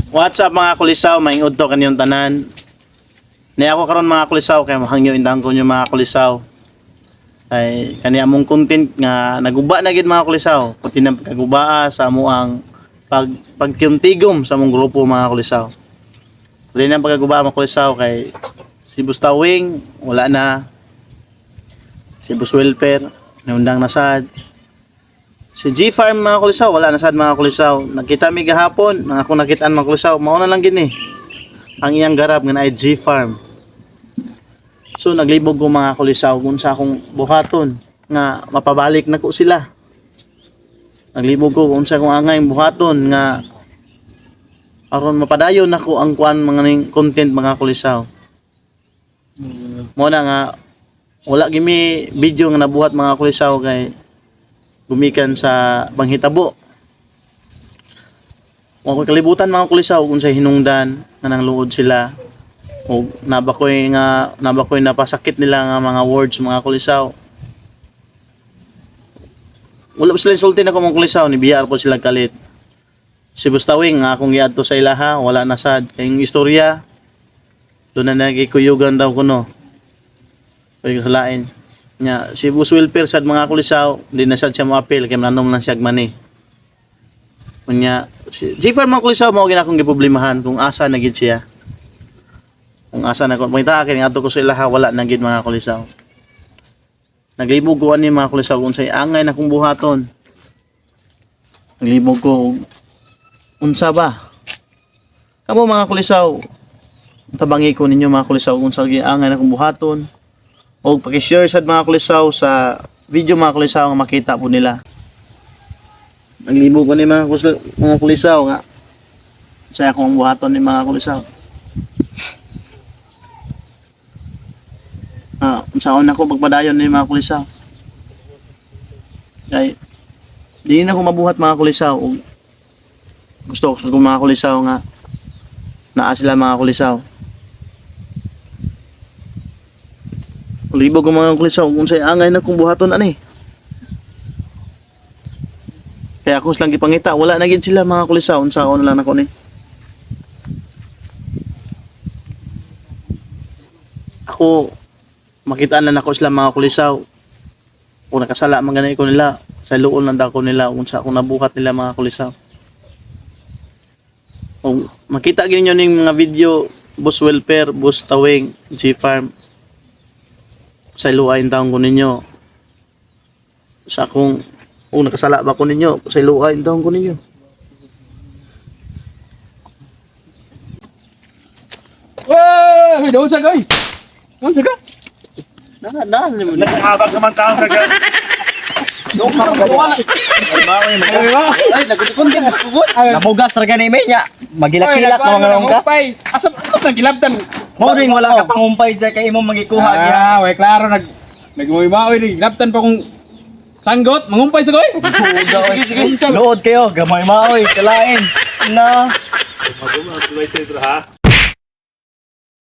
What's up, mga kulisaw, maingod to kaniyong tanan. Ni ako karon, mga kulisaw, kay mahangyo indang ko nyo, mga kulisaw. Ay kani among content nga naguba na gid, mga kulisaw. Puti na pagkagubaa sa amuang pagkyuntigom sa among grupo, mga kulisaw. Puti na pagkaguba, mga kulisaw, kay si Bustawing wala na. Si Bus Welfare naundang nasad. Si G-Farm, mga kulisaw, wala na sad, mga kulisaw. Nagkita mi gahapon, mga akong nakitaan, mga kulisaw, mao na lang gini. Ang iyang garab nga naay G-Farm. So naglibog ko, mga kulisaw, kung sa akong buhaton nga mapabalik na ko sila. Naglibog ko kung sa akong angay buhaton nga aron mapadayon nako ang kuan mga ning content, mga kulisaw. Mo na nga wala gimi video nga nabuhat, mga kulisaw, kay gumikan sa panghitabo. Wa ko'y kalibutan, mga kulisaw, kung sa hinungdan nga nangluod sila o nabakoy napasakit nila nga mga words, mga kulisaw. Wala pa sila insulti na ko, mga kulisaw, ni BR po sila kalit. Si Bustawing nga akong giadto sa ilaha, wala na sad. Kay yung istorya, doon na nagikuyugan daw kuno. Pwede kasalain. Nya, si Bus Wilper sad, mga kulisaw, di na sad siya moapil kay manom lang siya mani. Unya, si G-Farm, mga kulisaw, mao gina akong giproblemahan kung asa na gid siya. Kung asa na ko pangita akin ngadto ko sa ilaha, wala na gid, mga kulisaw. Naglibog ko ani, mga kulisaw, kung say angay na kong buhaton. Naglibog ko unsa ba? Kamo, mga kulisaw, tabangi ko ninyo, mga kulisaw, kung sa angay na kong buhaton o paki-share sad, mga kulisaw, sa video, mga kulisaw, nga makita po nila. Naglibog ko ni mga kulisaw nga sa akong buhaton ni mga kulisaw. Ah, unsaon nako pagpadayon ni mga kulisaw? Kay di na ko mabuhat, mga kulisaw, ug gusto ko sa mga kulisaw nga naa sila, mga kulisaw. Libog ang mga kulisaw kung sa angay na kung buhaton ani. Kaya ako silang gipangita, wala na gid sila, mga kulisaw, unsaon na lang nako ni. Ako makita na nako sila, mga kulisaw. Kung nakasala man gani ko nila, sa luon lang dako nila unsa akong nabuhat nila, mga kulisaw. O makita gid ninyo ning mga video, Boss Welfare, Boss Tawing, G Farm, sa luain taong ko ninyo. Sa akong o nakasala ba ko ninyo, sa luain taong ko ninyo. Wah, doon sa koy. Doon sa ka. Na na Naghabag naman taong ka. Ay, nagkukuntin, nagkukuntin. Namugas ra gani may nya. Magilak-kilak na mga ka. Pay. Asa ano nagilabtan? Mo ring wala ka pangumpay sa kay imong magikuha diha. Ah, way klaro nagmuimaoy nagilabtan pa kung sanggot, mangumpay sa koy. Sige, sige. Luod kayo, gamay maoy, kalain. Na. Ha?